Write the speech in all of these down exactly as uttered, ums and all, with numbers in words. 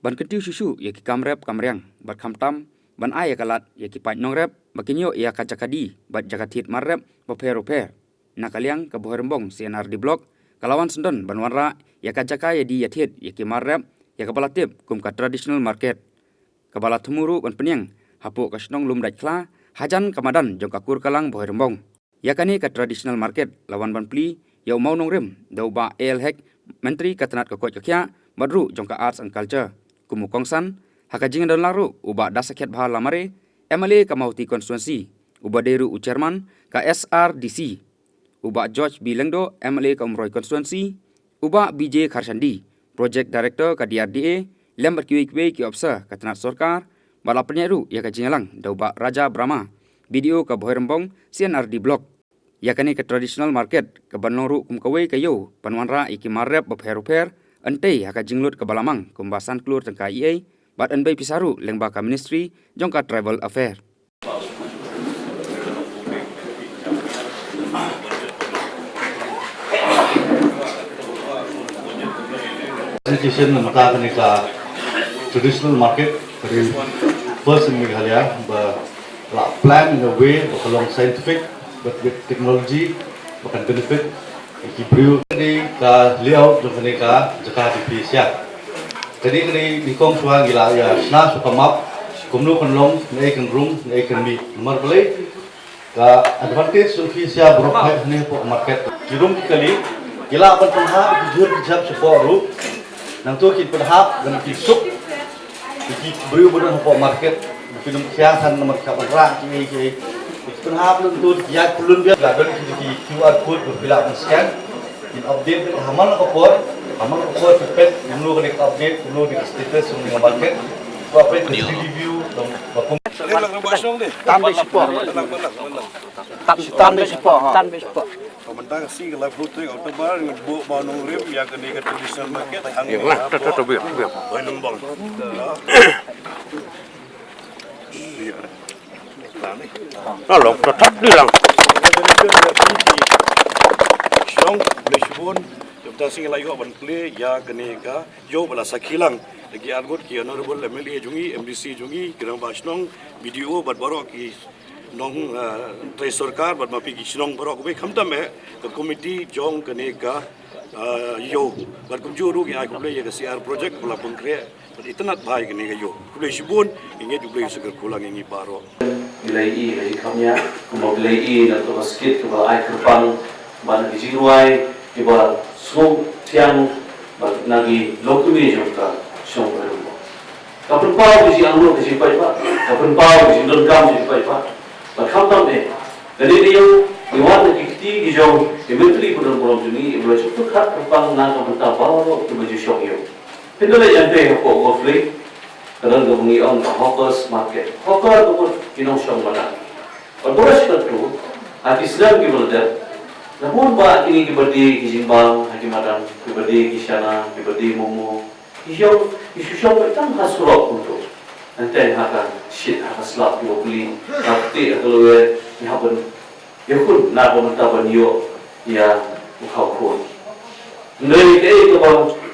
ban kyntiew shuh shuh ïa ki kam rep kam riang bad khamtam ban ai ïa ka lad ïa ki paid nongrep ba kin ïoh ïa ka jaka die bad jaka thied mar rep bapher bapher. Na ka liang ka Bhoirymbong C and R D Block ka la wan syndon ban wanrah ïa ka jaka ïa die ïa thied ïa ki mar rep ïa kaba la tip kum ka traditional market, kaba la thmu ruh ban pynïeng hapoh ka shnong Lumdaitkhla hajan ka madan jong ka Kurkalang Bhoirymbong. Ïa kane ka traditional market la wan ban plie ïa u mawnongrim da u Bah A L Hek, Myntri ka tnat ka koit ka khiah bad ruh jong ka Arts and Culture kum u kongsan. Ha ka jingdon lang ruh u Bah Dasakhiatbha Lamare, M L A ka Mawhati Constituency, uba dei ruh u chairman ka S R D C, u Bah George B Lyngdoh, M L A ka Umroi Constituency, u Bah B J Kharshandi, Project Director ka D R D A, lem bad kiwei kiwei ki ophisar ka tnat sorkar, bad la pynïaid ruh ïa ka jingïalang da u Bah Raja Brahma, B D O ka Bhoirymbong C and R D Block. Ïa kane ka traditional market ka ban long ruh kum kawei ka ïew ban wanrah ïa ki mar rep bapher bapher, hynrei ha ka jinglut kaba la mang kumba san klur tyngka ei ei, bad yn bei pisa ruh lyngba ka Ministry jong ka Tribal Affair. Presentation na bynta kane ka traditional market ka dei first in Meghalaya ba la plan in a way ba ka long scientific, but with technology ba kan benefit ïa ki briew. Kane ka layout jong kane ka jaka ka phi sha. Kane ka dei nyngkong shuwa ngi la ïa shna sha ka map kumno kan long, naei kan rung, naei kan mih. Namar balei? Ka advantage jong phi sha baroh phi hangne hapoh market. Ki rung ki kali, ki lah ban pynhap ki jhur ki jhap shapoh ruh. Nangta kin pynhap ban pynsuk ïa ki briew ba don hapoh market. Ba phin ym khia than namar ka ban rah kiei kiei. Ki pynhap nangta ki ïaid pynlun biang. Lah don ki, ki Q R code ba phi lah ban scan. Kin update ha man la ka por, ha man la ka por phi peit kumno ka dei ka update, kumno ka dei ka status jong ka market. Ko peit ka three D view, dong ba kum. Tam beit shapoh. Tam beit shapoh, ha. Tam beit shapoh. Ka mynta ka sngi ka live photo ka October, ngi buh mawnongrim ïa kane ka traditional market hangne. Ïa, to, to, to, biang, biang. Bhoirymbong. Ka long ka thap di lang. Shnong, khublei shibun. Jong ka sngi la ïoh ban plie ïa kane ka ïew ba la sakhi lang da ki arngut ki honorable M L A jong ngi, M D C jong ngi, ki rangbah shnong, B D O bad baroh ki nong, eh, trai sorkar bad ma phi ki shnong baroh kawei, khamtam eh ka komiti jong kane ka, eh, ïew. Bad kumjuh ruh ngi ai khublei ïa ka C R project ba la pynkhreh. Bad itynnad bha ïa kane ka ïew. Khublei shibun, ngi ngeit U Blei un sa kyrkhu lang ïa ngi baroh. Ngi la ïohi ka jingkham ïa, kumba ngi la ïohi na ka skit kaba la ai kyrpang, bad na ki jingrwai kiba sngewthiang, bad na ki longkmie jong ka shong ka ïew. Ka pynpaw ka jingangnud ka jingpaidbah, ka pynpaw ka jingdonkam jingpaidbah. Bad khamtam eh, kane ka ïew ngi wan na ki kti ki jong ki myntri pynrem burom jong ngi, iba la ju pyrkhat kyrpang na ka bynta baroh kiba ju shong ïew. Phin da leit ïa phi hapoh Golf Link, ka don kaba ngi ong ka hawkers market. Hawker ka mut ki nongshong madan. Bad baroh shi katta, ha ki snem kiba la dep, la bun bah kine kiba die ki jingbam ha ki madan, kiba die ki shana, kiba die momo, ki shong, ki shu shong beit tang ha surok kumto. Hynrei ha ka shit, ha ka slap kiba pli, ha ka ktieh, ha ka lyer, ki hap ban ïakhun na ka bynta ban ïoh ïa u khaw khun. Hynrei kaei kaba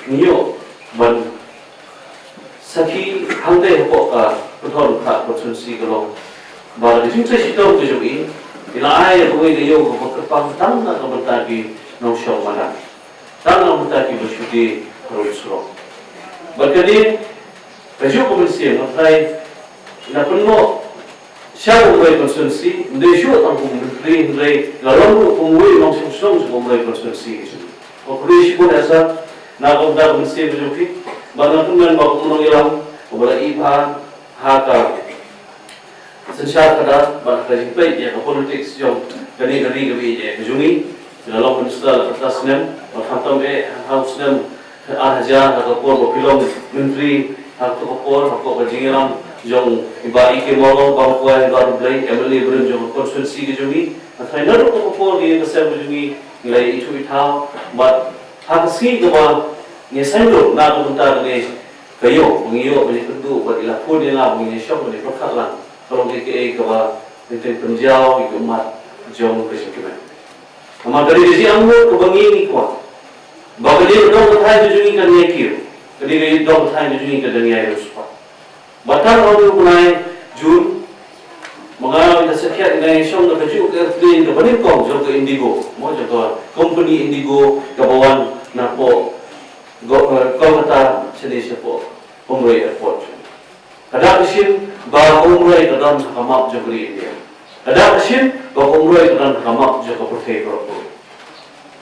ngi ïoh ban sakhi hangtei hapoh ka Pathon Kha constituency ka long ba ka jingtrei shitom ka jong i, i la ai ïa kawei ka ïew kaba kyrpang tang na ka bynta ki nongshong madan, tang na ka bynta kiba shu die harud surok. Bad kane kajuh ka mynsiem nga trai na pynnoh sha Umroi constituency, ym dei shuh tang kum u myntri, hynrei nga long ruh kum uwei u nongshong shnong jong ka Umroi constituency. Nga khublei shibun ïa sa na ka bynta ka mynsiem ka jong phi, bad nga kyrmen ba kum u nongïalam uba la ïoh bha ha ka synshar khadar bad ha ka jingpeit ïa ka politics jong kane ka ri kaba ïeit ka jong ngi. Phi la long minister la kata snem, bad khamtam eh ha u snem ar hajar ha ka por ba phi long myntri, ha ka por, ha ka por ka jingïalam jong i Bah E K Mawlong, Bah Mawkaiñ, Bah Riewblei, M L A barim jong ka constituency ka jong ngi. Nga tharai naduh ka por ka ïing ka sem ka jong ngi, ngi la ïa ithuh ithaw, bad ha ka sngi kaba ngi saiñdur na ka bynta kane ka ïew, ba ngi ïoh ban ïakynduh bad i la phone ïa nga ba ngin ïashong ban ïapyrkhat lang. Ka long kaei kaei kaba ngin pynjaw ïa ka ummat jong ka jingkmen. Namar ka dei ka jingangnud kaba ngi ngi kwah ba ka dei ka dong ka thaiñ ka jong ngi kan ïai kiew. Kane ka dong thaiñ ka jong ngi ka dang ïai riewspah. Bad tang ha u bnai June, ma nga da sakhiat nga ïashong da kajuh ka airplane kaba nyngkong jong ka Indigo, mo, jong ka company Indigo kaba wan napoh Go-, eh, Kolkata shane shapoh Umroi Airport. Ka dak ka shin ba ka Umroi ka don ha ka map jong ka ri India. Ka dak ka shin ba ka Umroi ka don ha ka map jong ka pyrthei baroh kawei.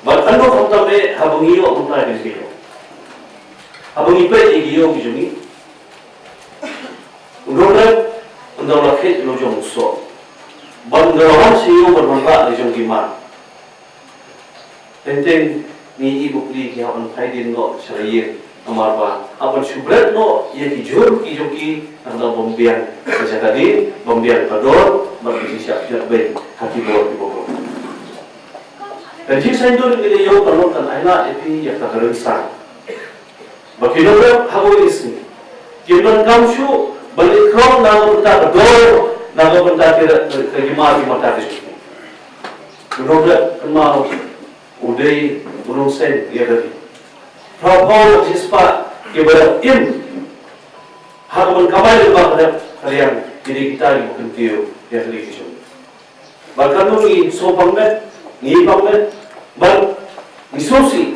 Bad kano khamtam eh haba ngi ïoh mynta ka ïoh. Haba ngi peit ïa ki ïew ki jong ngi, u nongrep un da la khet la jong u soh. Bad un da la wan sha ïew ban wanrah la jong ki mar. Teng teng ngi i bapli ki hap ban phai dien noh sha la ïing. Namar ba hap ban shu bret noh ïa ki jhur ki jong ki, namar ba ym biang ka jaka dien, ba ym biang ka dor, bad ki jingshah pynïap beiñ ha ki bor ki bor. Ka jingsaiñdur kane ïa u ka long kan ailad ïa phi ïa ka rynsan. Ba ki nongrep ha kawei ka sngi kim donkam shuh ban leit khrong na ka bynta ka dor, na ka bynta ki, ka, ki mar ki mata ki jong ki. Ki nongrep kynmaw u dei u nongseng ïa ka ri. Phra phew na ka shispah kiba im ha ka ban kamai lyngba ka dep ka riang, ki dei kita kiba kyntiew ïa ka ri ka jong. Bad katno ngi sngewpang met, ngi pang met, bad ngi sngewsih,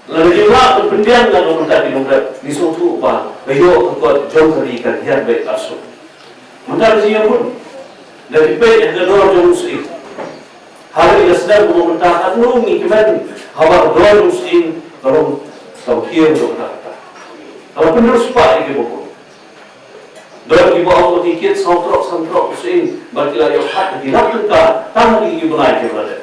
lada ngi lah ban pynbiang na ka bynta ki nongrep, ngi sngewthuh ba ka ïoh ka kot jong ka ri kan hiar beit arsut. Mynta ka jingïakhun, da phi peit ha ka dor jong u sying. Haba ngi la sdang kumba mynta katno ngi kmen haba ka dor jong u sying ka long kaba khier jong kata kata. Ka la pynriewspah ïa kiba bun. Don kiba ong ba ki kit saw trok, saw trok u sying, bad ki la ïoh khat ki lak tyngka tang ha ki bnai kiba la dep.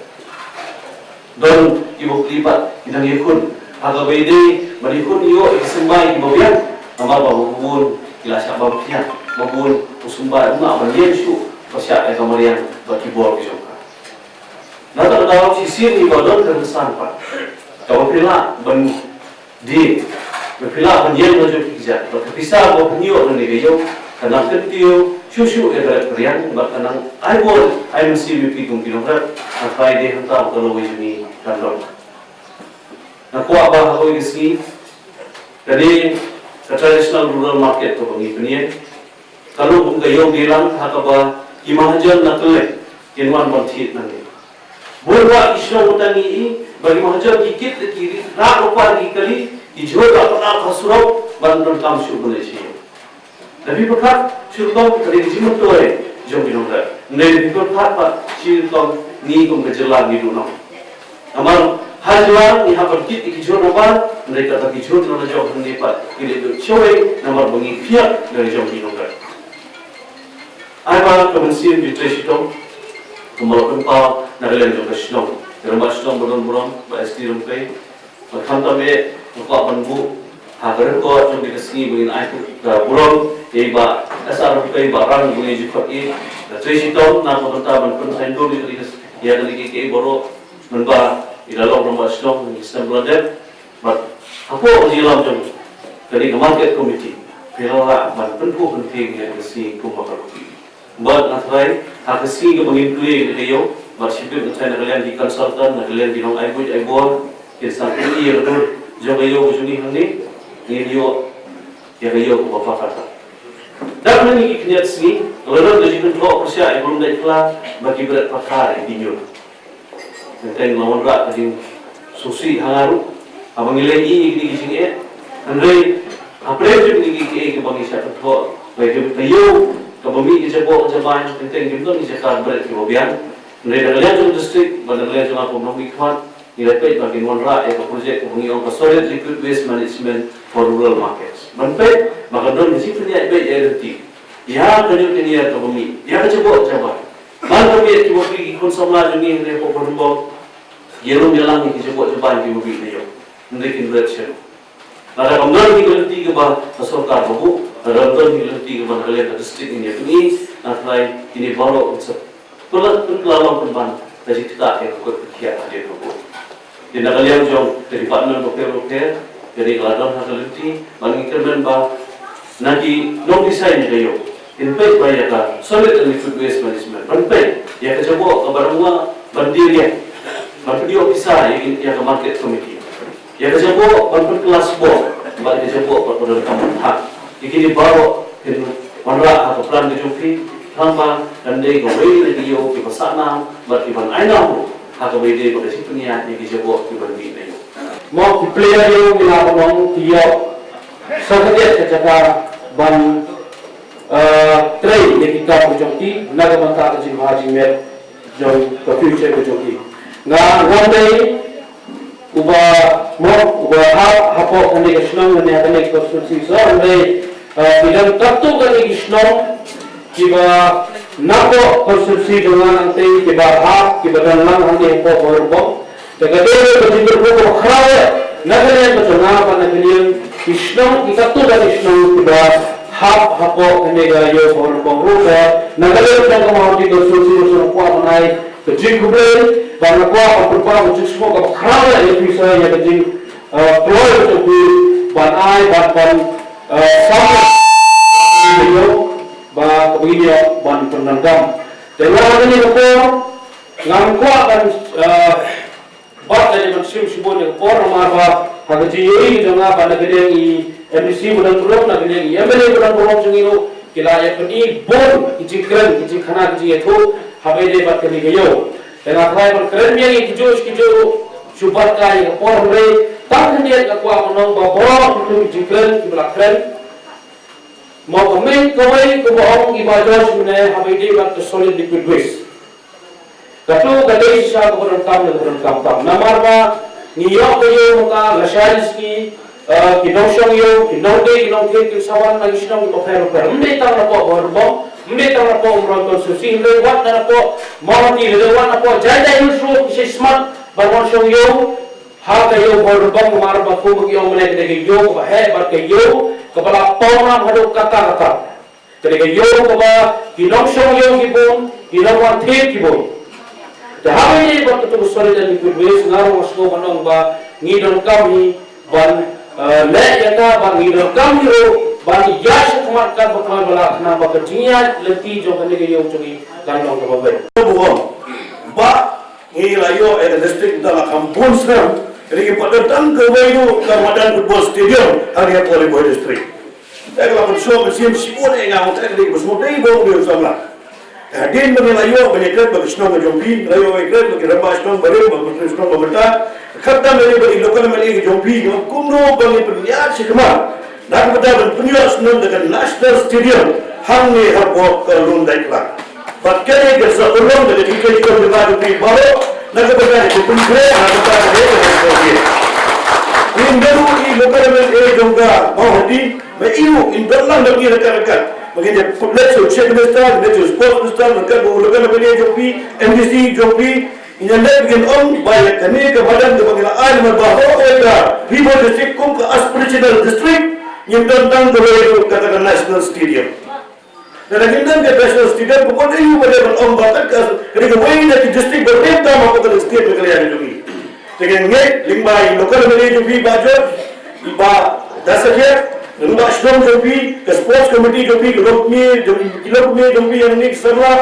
Don kiba pli pat ki dang ïakhun ha kaba ïadei ban ïakhun ïoh ïa ki symbai kiba biang. Namar ba babun ki la shah bam khia, babun u symbai um lah ban ïeng shuh ba shah ïa ka mariang bad ki bor ki jong ka. Na kata ka daw shisien ngi ba don ka rynsan pat kaba phi lah ban die, ba phi lah ban ïeng la jong ki kjat, ba ka pisa ba phin ïoh na kane ka ïew ka nang kyntiew shuh shuh ïa ka rep ka riang, ba ka nang ai bor ai mynsiem ïa phi kum ki nongrep. Nga tharai dei hangta ba ka lawei jong ngi kan long. Nga kwah ba ha kawei ka sngi kane ka traditional rural market kaba ngi pynïeng ka long kum ka ïew dieng lang ha kaba ki mahajon na kylleng kin wan ban thied nangne. Bun bah ki shnong mynta ngi i ba ki mahajon ki kit ki rah rupa ki kali, ki jhur ruh ha surok ban donkam shuh ban leit sha ïew. Da phi pyrkhat shu rukom ka dei ka jingmyntoi jong ki nongrep. Hynrei da phi pyrkhat pat shu rukom ngi kum ka jylla ngi duh noh. Namar ha jylla ngi hap ban kit ïa ki jhur nabar, hynrei kata ki jhur na la jong hangne pat ki leit duh shawei namar ba ngi phiah na la jong ki nongrep. Ai ba ka mynsiem ki trei shitom kumba la pynpaw na ka liang jong ka shnong, ki rangbah shnong ba don burom, Bah S D Rympei. Bad khamtam eh nga kwah ban buh ha ka record jong ka sngi ba ngin ai ka burom ïa i Bah S R Rympei, Bah Rang, ba ngi ju khot ïa i. Ka trei shitom na ka bynta ban pynsaiñdur ïa kane ka, ïa kane ka, ka baroh. Mynba i la long rangbah shnong, ngi sdang ban dep. Bad hapoh ka jingïalam jong kane ka market committee, phi la lah ban pynphuh pyntieng ïa ka sngi kumba ka long. Bad nga tharai ha ka sngi kaba ngin plie ïa ka ïew, bad shibit nga tharai na ka liang ki consultant, na ka liang ki nong ai buit ai bor, kin sa plie ïa ka dur jong ka ïew ka jong ngi hangne, ngin ïoh ïa ka ïew kaba paw kata. Dang hangne ki khyndiat sngi la don ka jingkynthoh pyrshah ïa ka lum dait khla bad ki bret pathar ïa ki ñiut. Teng teng la wanrah ka jingsngewsih ha nga ruh haba ngi leit ïa kine ki jingeh. Hynrei hapdeng jong kine ki jingeh kiba ngi shah kynthoh, ba ïa ka ïew kaba mih ka jaboh ka jabieng, teng teng kim don ki jaka bret kiba biang. Hynrei na ka liang jong district bad na ka liang jong nga kum u nongmihkhmat, ngi la peit ba kin wanrah ïa ka project kaba ngi ong ka Solid Liquid Waste Management for Rural Markets. Ban peit ba kan don ka jingpynïaid beit ïa lynti ïa ka ñiut ka ñiar kaba mih, ïa ka jaboh ka jabieng. Bad ka mih kiba phi ki khun samla jong ngi hangne hapoh Pyrthei, ïalum ïalang ïa ki jaboh jabieng kiba mih na ïew. Hynrei kin bret shen. Lada kam don hi ka lynti kaba ka sorkar ka buh, lada kam don hi ka lynti kaba na ka liang ka district ngin ïa pynïaid, nga tharai kine baroh kin sa pynkylla, pynkylla long pynban ka jingktah ïa ka koit ka khiah hadien ka buh. Te na ka liang jong ka department bapher bapher, ka dei ka la don ha ka lynti, bad ngi kyrmen ba na ki nongdesign ka ïew kin peit ba ïa ka Solid and Liquid Waste Management, ban peit ïa ka jaboh kaba dang wah ban die ïa, ban pynïoh pisa ïa, ïa ka market committee. Ïa ka jaboh ban pynkylla sboh, Bad ki jingpyrkhat bad ka donkam ban thad ïa kine baroh kin wanrah ha ka plan ka jong phi, tang ba kan dei kawei na ki ïew kiba sah nam bad kiban ai nam ruh ha kaba ïadei bad ka jingpynïaid ïa ki jingpyrkhat kiban mih na ïew. Mo ki player ïew ngi la ban ong ki ïoh sa ka jaka ban, eh, trei ïa ki kam ka jong ki na ka bynta ka jingbha jingmiat jong ka future ka jong ki. Nga ngam dei uba mo uba ha hapoh kane ka shnong ne ha kane ka constituency, so ngam dei, eh, ki don katto katne ki shnong kiba napoh constituency jong nga nangtei kiba ha kiba don lang hangne hapoh Bhoirymbong. Te ka dei ka jingkyrkhu kaba khraw eh na ka liang ka jong nga bad na ka liang ki shnong ki katto katne ki shnong kiba hap hapoh kane ka ïew Bhoirymbong ruh. Te na ka liang ka jong nga ha kane ka constituency ruh nga kwah ban ai ka jingkhublei bad nga kwah ban pynpaw ka jingsngew kaba khraw eh ïa phi sa ïa ka jing, eh, kloi ka jong phi ban ai bad ban, eh, sam ïa ba kaba ngin ïoh ban pyndonkam. Te nga ha kane ka por ngam kwah ban, eh, Bad ka dei ban shim shibun ïa ka por namar ba ha ka jingïohi ka jong nga ba na ka liang i M D C ba dang burom, na ka liang i M L A ba dang burom jong ngi ruh ki la ïa pyni bun ki jingkren, ki jingkhana, ki jingïathuh haba ïadei bad kane ka ïew. Te nga tharai ban kren biang ïa kijuh kijuh ruh shu bad ka ïa ka por, hynrei tang khyndiat nga kwah ban ong ba baroh kitu ki jingkren kiba la kren, mo ka mei kawei kaba ong i Bah Josh mynne haba ïadei bad ka solid liquid waste. Kato ka dei shisha kaba donkam ne kaba donkam tam. Namar ba ngi ïoh ka ïew mynta lashai sngi, eh, ki nongshong ïew, ki nongdie, ki nongthied, ki sa wan na ki shnong kiba pher bapher. Ym dei tang napoh Bhoirymbong, ym dei tang napoh Umroi constituency, hynrei wat na napoh Mawhati, hynrei wat napoh Jaintia Hills ruh ki sngewsih ban wan shong ïew ha ka ïew Bhoirymbong, namar ba kumba ki ong mynne ka dei ka ïew kaba heh bad ka ïew kaba la paw nam haduh katta katta. Ka dei ka ïew kaba ki nongshong ïew ki bun, ki nongwan thied ki bun. Te haba ïadei bad kato ka solid and liquid waste, nga ruh nga sngew ban ong ba ngi donkam hi ban, eh, leh ïa ka, ba ngi donkam hi ruh ban ïaid shakhmat katba khmat ba lah khnang ba ka jingïaid lynti jong kane ka ïew jong ngi kan long kaba beit. Ba ngi la ïoh ïa ka district mynta la kham bun snem, ka dei ka pat don tang kawei ruh ka madan football stadium ha ri ha Ri Bhoi district. Te ka la pynshoh mynsiem shibun ïa nga, nga ong te ka dei kaba sngewtei ba u dei u samla. Hadien ba ngi la ïoh ban ïakren bad ki shnong ka jong phi, la ïoh ban ïakren bad ki rangbah shnong barim, bad ki shnong ba mynta, khamtam ïa ki local M L A ka jong phi, nga ong kumno ba ngin pynïaid shakhmat na ka bynta ban pynïoh shnong da ka National Stadium hangne hapoh ka Lumdai Klang. Bad kane ka sa urlong da ka jingkren jong nga jong phi baroh na ka bynta ka jingpynkhreh na ka bynta ka jingpynkhreh. Ngin ïa ruh i local M L A jong ka Mawhati, ba i ruh in don lang da ki ryngkat ryngkat. Ba ngin ïa pynleit sha u Chief Minister, ngin leit sha u Sports Minister, ryngkat bad u local M L A jong phi, M D C jong phi, ngin ïa leit ngin ong ba ïa kane ka madan kaba ngi la ai namar ba baroh ïa ka Ri Bhoi District kum ka aspirational district, ngim don tang kawei ruh kata ka National Stadium. Lada ngim don ka National Stadium, kumno ïoh ba dei ban ong ba kat ka dei kawei na ki district ba rim tam hapoh ka state Meghalaya ka jong ngi. Te nga ngeit lyngba i local M L A jong phi Bah George, i Bah Dasakhiat, lyngba shnong jong phi, ka sports committee jong phi, ki longkmie jong, ki longkmie jong phi ïa ngi ki samla,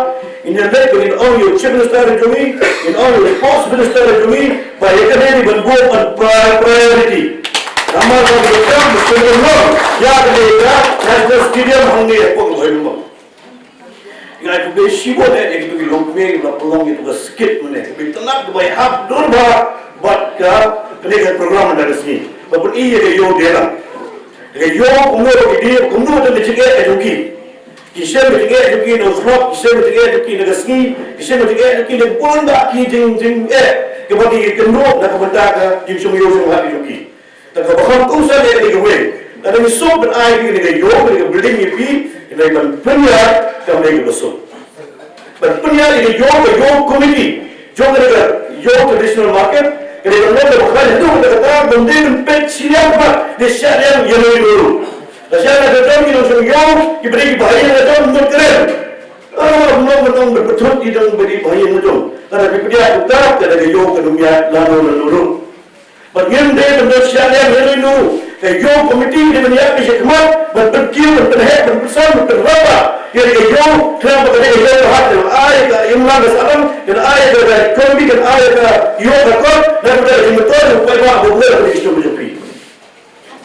ngin ïa leit ngin ong ïa u Chief Minister jong ngi, ngin ong ïa u Sports Minister jong ngi, ba ïa kane dei ban buh ban pri-, priority. Namar ba ka kam ka long ïa kane ka National Stadium hangne hapoh ka Bhoirymbong. Nga ai khublei shibun eh ïa kito ki longkmie kiba la pynlong ïa kito ki skit mynne, kiba itynnad, kiba ïahap dur bha bad ka, kane ka program mynta ka sngi. Ba pyni ïa ka ïew Deilang. Ka ïew kumno ba ki dei, kumno ba ka jingeh ka jong ki. Ki shem ka jingeh jong ki na u slap, ki shem ka jingeh jong ki na ka sngi, ki shem ka jingeh jong ki na bun bah ki jing, jingeh kiba ki kynduh na ka bynta ka jingshong ïew shong lad ka jong ki. Te kaba kham kongsan ïa kane kawei, lada ngi sngewbha ban ai ïa kane ka ïew, kane ka building ïa phi, kane ban pynïaid kam dei kaba suk. Ban pynïaid ïa ka ïew, ka ïew committee jong kane ka ïew traditional market, kane ka long kaba khlaiñ haduh katta katta, ban dei ban peit shiliang pat, dei shiliang ïa ngi ruh. Lada shiliang ka dei ki nongshong ïew, kiba dei kiba ïeng la jong, ym don kren. Ah, ym long ban ong ban pynthut ïa dang ba dei ba ïeng la jong. Lada phi pynïaid katta, kane ka ïew ka dum ïaid lano lano ruh. Bad ngim dei ban don shiliang ïa ngi ruh. Ka ïew committee dei ban ïaid shakhmat, ban pynkiew, ban pynheh, ban pynsan, ban pynrem bha ïa ka ïew, khnang ba ka dei ka ïew ka hat, kan ai ka imlang ka sahlang, kan ai ka, ka economy, kan ai ka ïew ka kot, na ka bynta ka jingmyntoi jong u paidbah ba buh ïa ka shnong jong phi.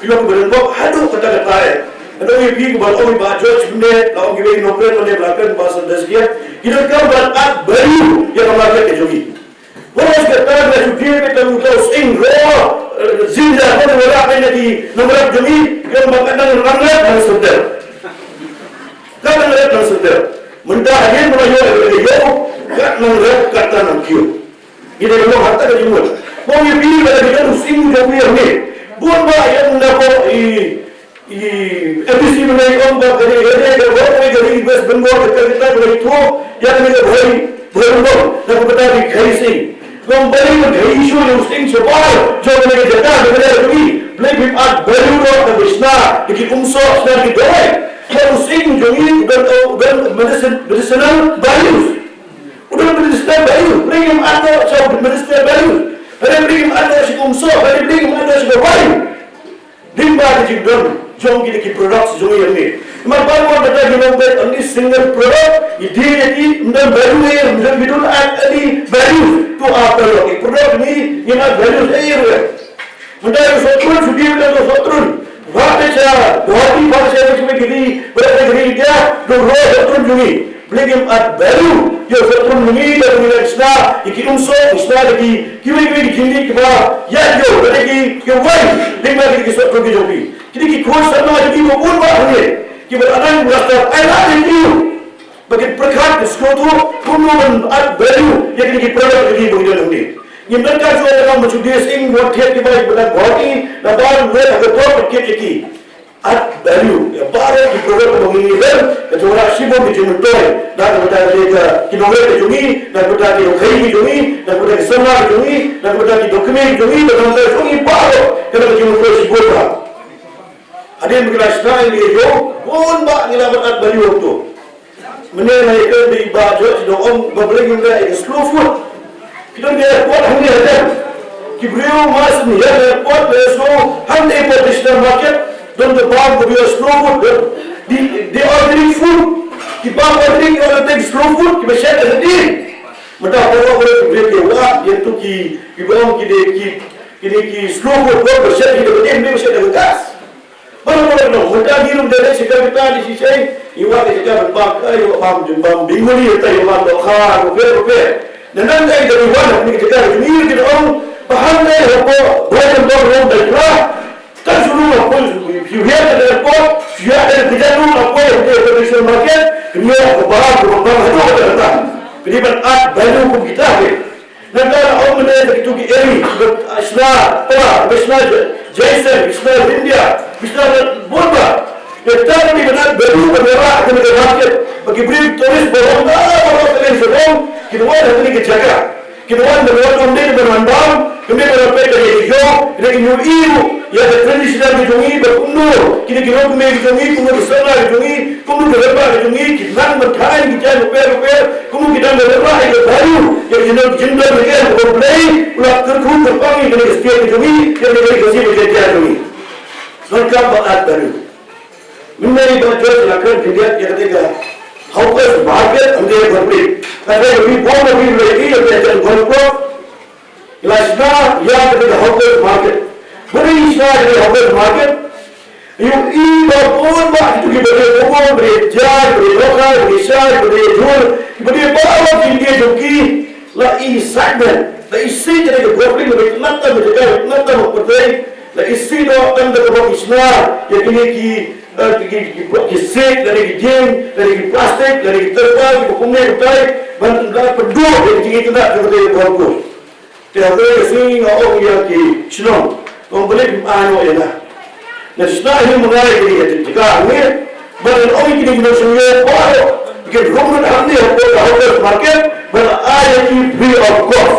Ki long ba don bok haduh katta katta eh. Haduh ïa phi kumba ong i Bah George mynne, la ong kiwei ki nongkren mynne ba la kren ba san das ki. Ki donkam ban add value ïa ka market ka jong ngi. Wat la shu kata nga shu phi ka tang uta u sying ro, eh, zin da ko wala ka na ki nongkren jong ngi, ki ong ba ka dang rangrep nang senter. Ka dang rep nang senter. Mynta hadien ba la ïoh ïa ka ïoh, ka nang rep kata nang kiew. Ngi dei ban long hatta ka jingmut. Mo ngi phi ba la ki don u sying jong phi hangne. Bun ba ïa na ko i, i M D C mynne i ong ba ka dei ka dei ka dei ka dei West Bengal ka dei ka dei ka dei tu. Ïa ka dei ka bhai bhai bun na ka bynta ki khai sying. Long balei ban khai issue ïa u sying shabar jong ka dei ka jaka ka dei ka dei. Balei phim add value noh na ka shna da ki umsoh shna da ki dawai. Ka u sying jong ngi u don u don medicine, medicinal values. U don medicinal value, balei ngim add noh sha medicinal value? Balei, balei ngim add noh sha ka umsoh? Balei, balei ngim add noh sha ka wine? Lyngba ka jingdon jong kine ki products jong ngi hangne. Namar ba mon kata ki long beit only single product, i dei ïa ki ym don value, ym don, we don't add any value to our product. Ki product ngi ngim add value ei ei ruh. Mynta ïa u sohtrun, shu dei mynta u sohtrun. Ba te sha Guwahati, ba te sha West Bengal, ba te sha India, dang roi sohtrun jong ngi. Balei ngim add value ïa u sohtrun jong ngi, da ngi leh shna ïa ki umsoh, shna ïa ki kiwei kiwei ki jingdih kiba ïaid ïew, da ki kiwei, lyngba ki sohtrun ki jong ngi. Kine ki khun samla jong ngi ba bun ba hangne, kiba la nang master, ai la ïa ki. Ba kin pyrkhat, kin sngewthuh kumno ban add value ïa kine ki product jong ngi ba ngi don hangne. Ngim donkar shuh ban ong ba shu die sying, wat thied kiba ïa ba dang bor ki, na ba ruh ha ka por ba thied ïa ki. Add value ïa baroh ki product ba ngi don, ka jong ngi shibun ki jingmyntoi, na ka bynta ka dei ka ki nongrep ka jong ngi, na ka bynta ki nongkhaïi ki jong ngi, na ka bynta ki samla ki jong ngi, na ka bynta ki nongkmie ki jong ngi, na ka bynta jong ngi baroh, ka dei ka jingmyntoi shibun ba. Hadien ba ngi la shna ïa ngi ïa bun ba ngi la ban add value hangto. Mynne nga ïakren bad i Bah George, i dang ong ba balei ngim leh ïa ka slow food. Ki don ka airport hangne hajan. Ki briew mas ngi ïa ka airport, leh shuh hangne International Market, don ka bam ka briew slow food, don the, the organic food. Ki bam organic, ki organic slow food, kiba shet hadien. Mynta baroh baroh ki briew ki wad ïa kito ki, kiba ong ki dei ki, kine ki slow food, ba shet ki da ka dien, ba shet da ka gas. Ba la, ba la, no, mynta ngi ruh da leh shaka mynta ngi shisha, ngi wad ka jaka ban bam, ka, ngi wad bam, bam, bam Bengali, ka, ngi wad dohkha ruh pher ruh pher. Nangta ngi da ngi wad na kane ka jaka, ngi ruh ngi da ong ba hangne hapoh Bhoirymbong Road da jaka. Tang shu rung hapoh, shu ïa da hapoh, shu ïa da ka jaka rung hapoh, ïa ka International Market, ngi ïa ka bam, ka bam, bam haduh katta katta. Kane ban add value kum kita hi. Nangta la ong mynne da kito ki eri, kiba shna Tara, kiba shna Jaisen, kiba shna India, kiba shna Burma. Ïa kata ki ban add value ban wanrah ha kane ka market. Ba ki briew tourist baroh, ah, baroh kane ka shnong, kin wan ha kane ka jaka. Kin wan ban wan ym dei ban wan bam, ym dei ban wan peit da ka ïoh, da ka ïoh ïoh. Ïa ka traditional ka jong ngi ba kumno kine ki longkmie ki jong ngi, kumno ki samla ki jong ngi, kumno ki rangbah ki jong ngi ki nang ban thaiñ ki jaiñ bapher bapher, kumno ki nang ban rangbah ïa ka value, ïa ka jingdon jingdon ïa ka, ba U Blei u la kyrkhu kyrpang ïa kane ka state ka jong ngi, ïa kane ka Khasi Jaintia ka jong ngi. Donkam ban add value. Mynne i Bah George la kren khyndiat ïa kata ka hawkers market, hynrei ka phi, kata ka phi bun ka phi lei ïa ka golf club. La shna ïa kata ka hawkers market. Ba dei shna ïa ka hawkers market. Ïohi ba bun ba kito kiba dei bun, ba dei jaiñ, ba dei nohkai, ba dei shai, ba dei jhur, ba dei baroh ki India jong ki. La i segment, la i sih jong ka golf club, la i tnat tam jong ka, tnat tam pyrthei. La i sih noh tang da kaba ki shna ïa kine ki, eh, ki, ki, ki, ki sik, lane ki jing, lane ki plastik, lane ki terpal, kiba kumne kumtai, ban da pynduh ïa ki jingïeit jong ka golf course. Te hynrei ka sngi nga ong ïa ki shnong, ong balei phim ai noh ïa nga. Nga shna hi mynta ïa kine ki jaka hangne, ban ong ïa kine ki nongshong ïew baroh ba kin rung lut hangne hapoh ka hawkers market, ban ai ïa ki free of cost.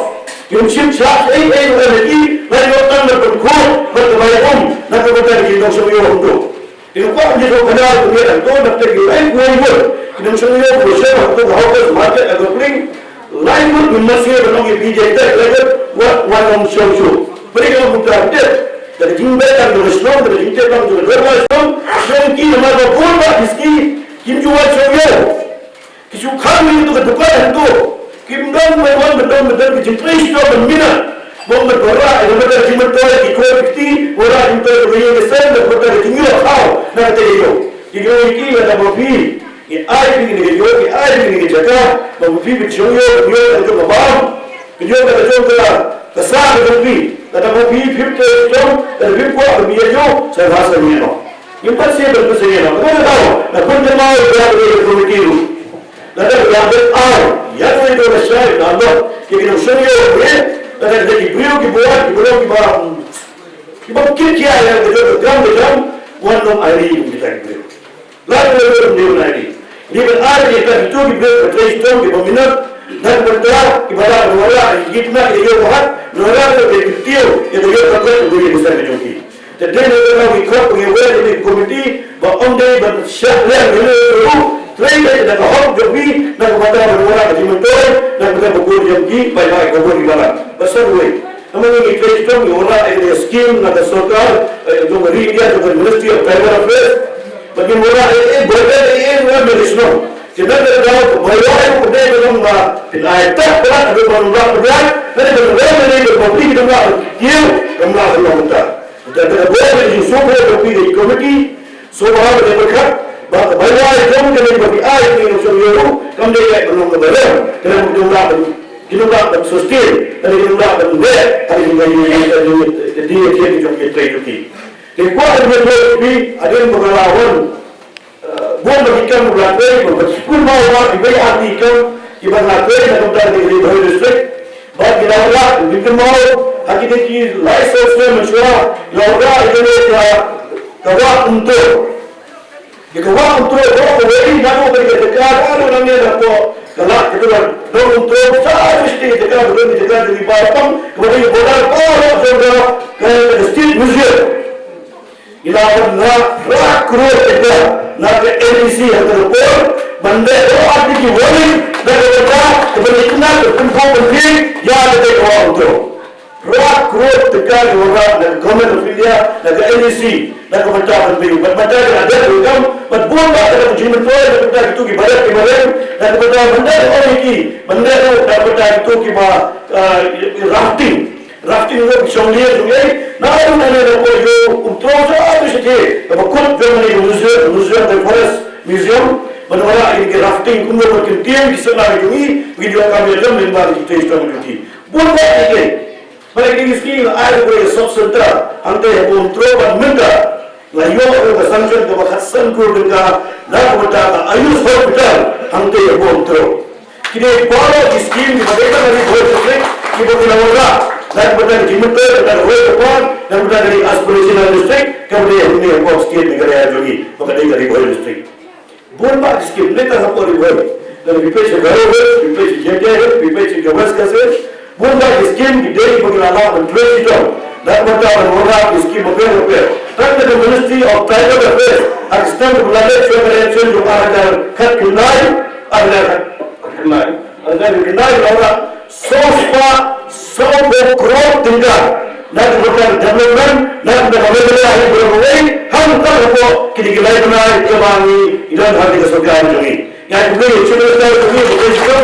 Kim shym shah ei ei ruh ïa ki, lait noh tang ban pynkhuid bad ka bai um na ka bynta ki nongshong ïew hangto. Te nga kwah ban ïathuh khadar kumne hangto, na pdeng ki lai khuid wut ki nongshong ïew ba shong hangto ka hawkers market ha Golf Link. Lai ngut ngim mad sngi ban ong ïa phi jai te, lai ngut wat wan ong shong shuh. Balei nga ong kumta? Te da ka jingbeh tang jong ka shnong, da ka jingtip tang jong ka dorbar shnong, shnong ki namar ba bun ba ki sngi kim ju wan shong ïew. Ki shu khang ïa kito ka dukan hangto. Kim don ban wan ban don ban don ka jingtrei shitom ban minot. Bym ban wanrah ïa ka bynta ka jingmyntoi ki khun ki kti, wanrah jingmyntoi ka ïing ka sem, ka bynta ka jingïoh khaw na kata ka ïew. Ki ïew ki lada ma phi, ngi ai phi kane ka ïew, ngi ai phi kane ka jaka, ma phi phin shong ïew, ïew ka jong ka bam, phin ïew ka jong ka, ka sa ka jong phi. Lada ma phi phim trei shitom, lada phim kwah ban ïew, sa ha sa ïew noh. Ngim pat sngewbha ban sngewbha noh. Ka bynta ka daw, na bynta ka daw, ka bynta ka daw. Lada ka dei ai, ïa kawei ka shai, na noh, ïa ki nongshong ïew, eh, lada ka dei ki briew, ki buaid, ki briew, ki ba, ki ba kit ïa, ïa ka dei ka kam, ka kam, wan nong ai ri, kita ki briew. Lada ka dei ka dei ai ri. Ni ban ai ri, ïa ka itu ki briew, ka trei shitom, ki ba minot, na ka bynta, ki ba la, na wala, ki kit na, ki ïew ba hat, na wala, ka dei ki tiew, ïa ka dei ka kot, ka dei ka sa ka jong ki. Te dei na ka nongïakhun, ngi wer ïa ka komiti, ba ym dei ban shah lem ïa lade ruh, trei dei da ka hok jong phi, na ka bynta ban wanrah ka jingmyntoi, na ka bynta ba bun jong ki, bai bai ka bun ki balang. Ba sa ruh. Namar ngi trei shitom ngi wanrah ïa ka skim na ka sorkar, eh, jong ka Ri India, jong ka Ministry of Tribal Affairs. Ba ngi wanrah ïa, eh, border ïa, eh, ïa, ïa, ïa, shnong. Te na ka daw, ba ïa, eh, ka dei ka long ba, phin ai tak palat, ka dei ba long ba, ka dei, na ka daw, ka dei ba, phi ka dei ba, ïa, ka long ba, ka long ba. Te ka bor ka jingsngewbha ka phi ka komiti, sngewbha ka dei pyrkhat, ba ka bai wai jong ka dei ba phi ai ka dei nongshong ïew ruh, kam dei ka long ka bai long, ka dei ba ki nonglah ban, ki nonglah ban sustain, ka dei ki nonglah ban leh, ka dei ka dei ka dei ka dei ka dei ka dei ka dei ka dei ka dei. Te kwah ka dei ka dei phi, hadien ba ka la wan, Bun ba ki kam ba la trei, ba ki skul ba la, ki bai ar ki kam, ki ba la trei na ka bynta ka ri Bhoi District. Ba ki la wanrah, ki kynmaw, ha kine ki lai saw snem mynshuwa, la wanrah ïa kane ka, ka wah Umtro. Ïa ka wah Umtro, ka wah kawei, na ka wah ka jaka, ka dei nangne na ka, ka la, ka dei na, dong Umtro, sa ka state jaka, ka dei jaka, ka dei ba pang, ka dei border, ka, ka, ka, ka state museum. Ngi la wanrah phra klur tyngka na ka N E C ha kane ka por, ban leh ruh article warning na ka bynta ka ban leit na ka pynphong pynphing ïa kata ka wah Umtro. Phra klur tyngka ngi wanrah na ka Government of India, na ka N E C, na ka bynta ban pynphong. Bad bynta ka dei ruh kam, bad bun ba ka dei ka jingmyntoi, na ka bynta kito ki barit ki barit, na ka bynta bynta ka ong ki, ban leh ruh na ka bynta kito ki ba, ah, rafting. Rafting ruh shong lier shong ei. Na ruh na ne ruh ko ïoh Umtro sa tu sha te. Kaba kut jong ne museum, museum the forest museum. Ban wanrah ïa ki rafting kumno ban kyntiew ki sla jong ngi, ki ïoh kam ïa jam lyngba ki trei shitom jong ki. Bun ba ki te. Ba ki ngi ski la ai ruh ko sub center. Hangte ha Umtro ban mynta. La ïoh ruh ka sanction kaba khatsan klur tyngka na ka bynta ka Ayush Hospital hangtei ha Umtro. Kine baroh ki skim kiba dei tang ha Ri Bhoi District kiba ki la wanrah na ka bynta ka jingmyntoi, na ka bynta ka roi ka par, na ka bynta ka ri aspirational district kaba dei hangne ha State Meghalaya jong ngi, ba ka dei ka Ri Bhoi District. Bun bah ki skim, ne tang hapoh Ri Bhoi. Lada phi peit sha Garo Hills, phi peit sha Jaintia Hills, phi peit sha West Khasi Hills. Bun bah ki skim ki dei ba ki la lah ban trei shitom. Da kaba mynta ban wanrah ki skim bapher bapher. Tang da ka Ministry of Tribal Affairs, ha ka snem ba la leit shuwa ka election jong ar hajar khatkhyndai, ar hajar khatkhyndai. Ar hajar khatkhyndai la wanrah saw spah sawphew klur tyngka na ka bynta ka development, na ka bynta ka Meghalaya hi baroh kawei, hangta hapoh kine ki lai bnai kiba ngi don ha kane ka sorkar jong ngi. Nga ai khublei ïa u Chief Minister jong ngi, ba trei shitom.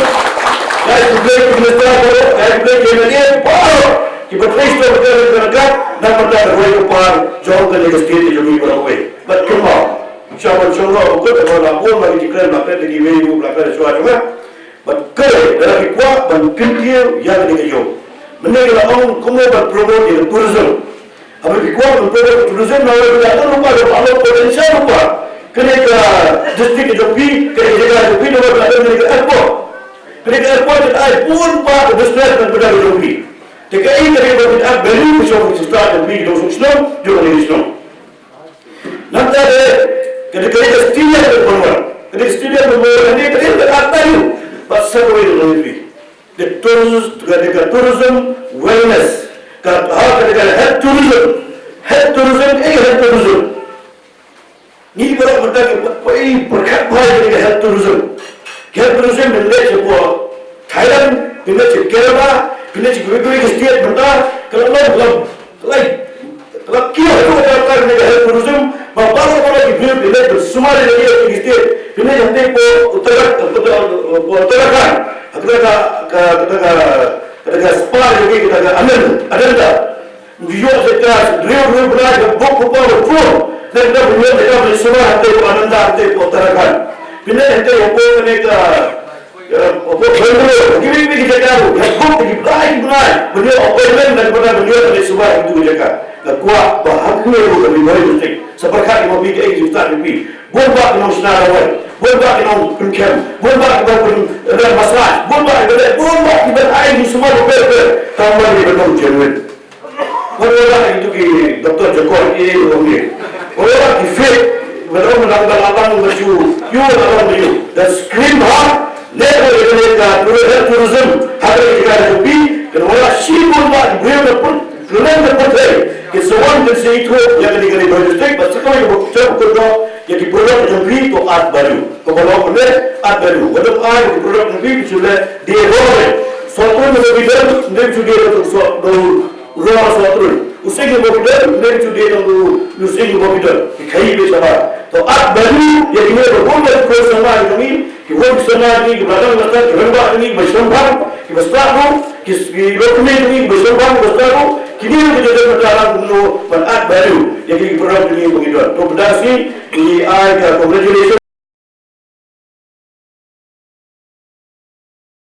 Nga ai khublei ïa u Minister baroh, nga ai khublei ïa ki M L A baroh kiba trei shitom, ba trei ryngkat ryngkat na ka bynta ka roi ka par jong kane ka state jong ngi baroh kawei. Bad kumba sha ban shong noh ba kut, ba la bun ba ki jingkren ba phet da kiwei ruh ba la phet shuwa jong nga. Bad kawei, lada phi kwah ban kyntiew ïa kane ka ïew. Mynne ki la ong kumno ban promote ïa ka tourism. Haba phi kwah ban promote ïa ka tourism, namar ba ka don lypa, ka don potential lypa. Kane ka district ka jong phi, kane ka jaka jong phi, namar ba ka don kane ka airport. Kane ka airport ka ai bun bah ka business na ka bynta ka jong phi. Te kaei kane ba ka add value ka shong ka shisha jong phi, jong ka shnong, jong kane ka shnong. Nangta de, ka dei ka stadium ka ban wan. Ka dei stadium ka ban wan, ka dei ka dei ka add value. Bad sa kawei ka dei ka tourism, ka dei ka tourism wellness. Ka, ha, ka dei ka health tourism. Health tourism, eh, health tourism. Ngi baroh mynta ngi pyrkhat bha ïa ka health tourism. Health tourism phin leit sha Thailand, phin leit sha Kerala, phin leit sha kiwei kiwei ki state mynta, ka la long, long. Ka la, ka la kiew haduh katta katta kane ka health tourism, ba baroh baroh ki briew ki leit ban sumar ïa kine ki state, ki leit hangtei hapoh Uttarakhand, Uttarakhand, ha kata ka, ka, kata ka, Kata ka spar jong ki, kata ka Anand, Ananda. Ngi ïoh jaka hynriew hynriew bnai ka bok ka por ba pur. Nangta ba ïoh jaka ban sumar hangtei hapoh Ananda, hangtei hapoh Uttarakhand. Pynleit hangtei hapoh kane ka, eh, hapoh Bangalore. Kiwei kiwei ki jaka ruh, ka bok ki bnai ki bnai. Ban ïoh appointment, nangta ban ïoh ban sumar ha kito ki jaka. Nga kwah ba ha kane ruh ka Ri Bhoi District, sa pyrkhat ïa ma phi kaei ka jingstad jong phi. Bun bah ki nongshna dawai, bun bah ki nongpynkem, bun bah kiba pynrem massage, bun bah kiba leh, bun bah kiba ai jingsumar ba pher pher. Tang ban ïa ba long genuine. Wat la ïa kito ki doktor jokor, eh, eh, eh. Wat la ki fake, ba long ba lang ba lang ba shu, ïa ba long ba ïa. Da screen ha, leh ba ïa ka tour-, health tourism, ha ka ïa ka jong phi, kan wat la shibun bah ki briew na pun, lem na pun thei. Ki sa wan kin sa ithuh ïa kane ka Ri Bhoi District, ba sa kawei ba pynshong pyndoh ïa ki product jong phi, to add value. Kaba long pynleh add value. Ba dang ai ki product jong phi, phi shu leh die roi. Sohtrun ba phi don, ym dei shu die roi soh, dang roi sohtrun. U sing ba phi don, ym dei shu die dang u sing ba phi don. Ki khaii beit shabar. To add value ïa kine ba bun ba ki khun samla jong ngi, ki khun samla jong ngi, kiba dang la stad, ki rangbah jong ngi, kiba shongphang, kiba stad ruh, ki, ki longkmie jong ngi, kiba shongphang, kiba stad ruh, kine ruh ki dei ban add value ïa ki product jong ngi ba ngi don. To pynda shi, ngi ai ka congratulation